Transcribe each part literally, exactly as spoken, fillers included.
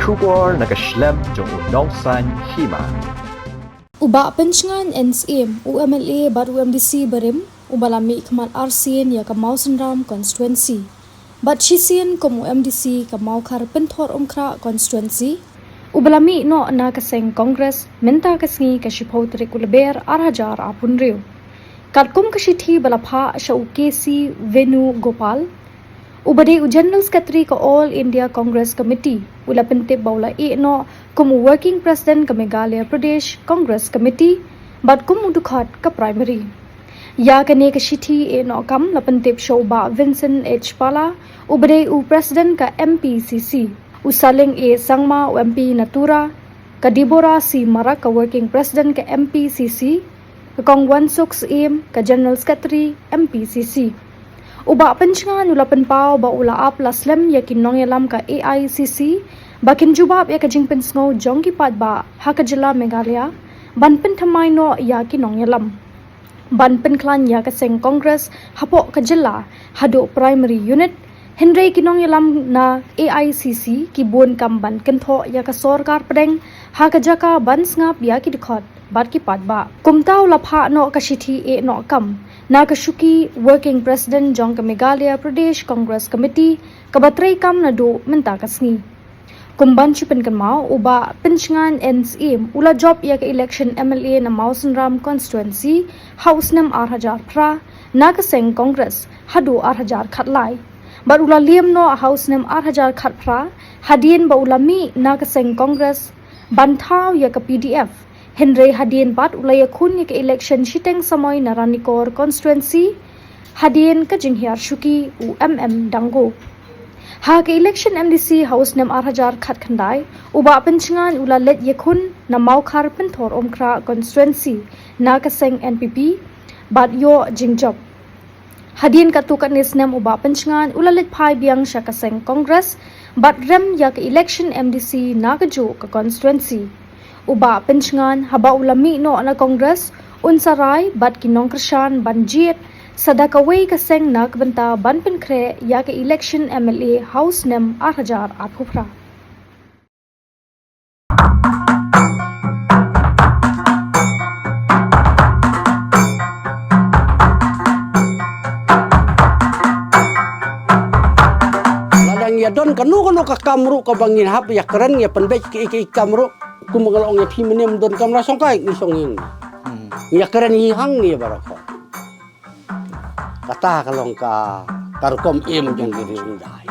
Khubor na ka shlem jong u nongsan hima. U Bah Penshngaiñ N Syiem, u M L A bad u M D C barim, uba la mih khmat arsien ïa ka Mawsynram constituency bad shisien kum u M D C ka Mawkhar Pynthorumkhrah constituency, uba la mih noh na ka seng Congress mynta ka sngi ka shiphew tarik u Lber ar hajar arphew hynriew. Katkum ka shithi ba la phah sha u K C Venugopal, uba dei u General Secretary ka All India Congress Committee, u la pyntip ba u la ïeh noh kum u Working President ka Meghalaya Pradesh Congress Committee bad kum u dkhot ka Primary. Ïa kane ka shithi ïeh noh kam la pyntip sha u Bah Vincent H Pala, uba dei u President ka M P C C, u Saleng A Sangma, u M P na Tura, ka Deborah C Marak, ka Working President ka M P C C, ka Kong Wansuk Syiem, ka General Secretary M P C C. U Bah Penshngaiñ u la pynpaw ba u la ap la slem ïa ki nongïalam ka A I C C ba kin jubab ïa ka jingpynsngew jong ki paidbah ha ka jylla Meghalaya ban pynthymmai noh ïa ki nongïalam, ban pynkhlaiñ ïa ka seng Congress hapoh ka jylla haduh Primary Unit, hynrei ki nongïalam na A I C C ki bun kam ban kynthoh ïa ka sorkar pdeng ha ka jaka ban sngap ïa ki dkhot bad ki paidbah. Kumta u la phah noh ka shithi ïeh noh kam na ka shuki Working President jong ka Meghalaya Pradesh Congress Committee, kaba trei kam naduh mynta ka sngi. Kum ban shu pynkynmaw, u Bah Penshngaiñ N Syiem u la jop ïa ka election M L A na Mawsynram constituency ha u snem ar hajar phra na ka seng Congress haduh ar hajar khatlai, bad u la liem noh ha u snem ar hajar khatphra hadien ba u la mih na ka seng Congress ban thaw ïa ka P D F. Hynrei hadien pat u la ïakhun ïa ka election shiteng samoi na Ranikor constituency hadien ka jinghiar shuki u M M Dango. Ha ka election M D C ha u snem ar hajar khatkhyndai, u Bah Penshngaiñ u la leit ïakhun na Mawkhar Pynthorumkhrah constituency na ka seng N P P bad ïoh jingjop. Hadien katto katne snem u Bah Penshngaiñ u la leit phai biang sha ka seng Congress bad rem ïa ka election M D C na kajuh ka constituency. U Bah Penshngaiñ haba u la mih noh na Congress un sa rai bad ki nongkyrshan ban jied sa da kawei ka seng na ka bynta ban pynkhreh ïa ka election M L A ha u snem ar hajar arphew phra. Lada ngi ïa don kano kano ka kam ruh kaba ngin hap ïa kren ïa pynbeit kiei kiei ki kam ruh, kum ba nga la ong ïa phi mynne, ym don kam la shong kai, ngi shong ïing. Hmm. Ngi ïa kren ïing hang ngi baroh. Kata ka long ka, ka rukom im jong ki riewdai.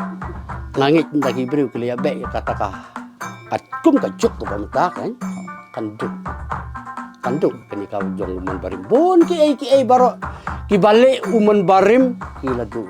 Nga ngeit ynda ki briew ki la ïa beh ïa kata ka, ka kum ka juk kaba mynta kan, kan duk. Kan duk kane ka jong u Mon Barim. Bun kiei kiei baroh kiba leh u Mon Barim ki la duk.